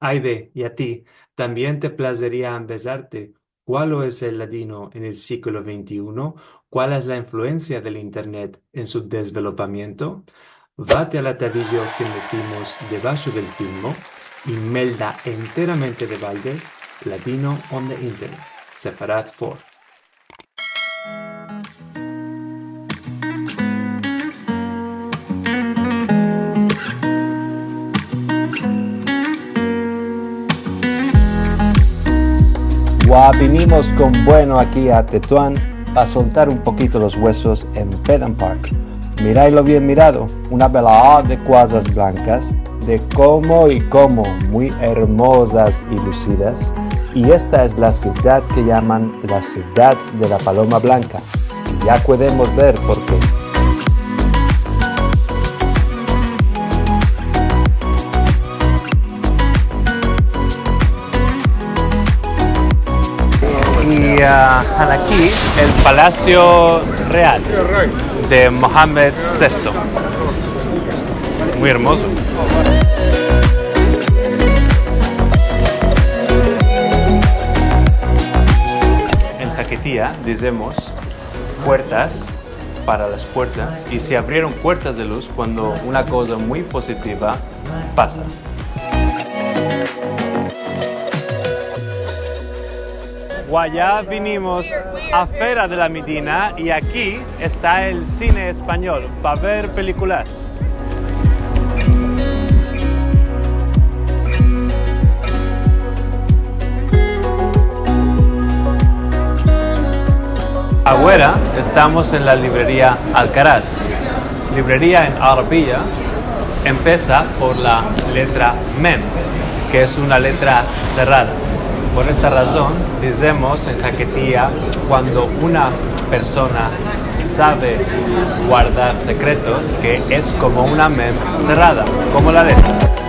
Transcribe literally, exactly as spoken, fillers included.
Ayde, i a ti, tambien te plazeria ambezarte kual es el ladino en el siglo vente i uno? Kual es la influensia del Internet en su desvelopamiento? Vate al atadijo ke metimos debasho del filmo i melda enteramente de baldes Ladino on the Internet, Sefarad for. Wa, vinimos kon bueno aki a Tetuan pa soltar un pokito los wesos en Fedham Park. Mirailo bien mirado, una bela de kuazas blankas, de komo i komo, muy ermozas i lusidas, i esta es la sivdad ke yaman la sivdad de la paloma blanka. Ya podemos ver por ke. I, ah, aki el Palasio Real de Mohamed sesto. Muy ermozo. En haketia dizemos puertas para las puertas, i se avrieron puertas de luz kuando una koza muy pozitiva pasa. Wa, ya vinimos afera de la Medina i aki esta el sine espanyol pa ver pelikulas. Agora estamos en la livreria Alcaraz. Livreria en arabia empesa por la letra mem, ke es una letra serrada. Por esta razon dizemos en haketia kuando una persona save guardar sekretos, ke es komo una mem serrada, komo la letra.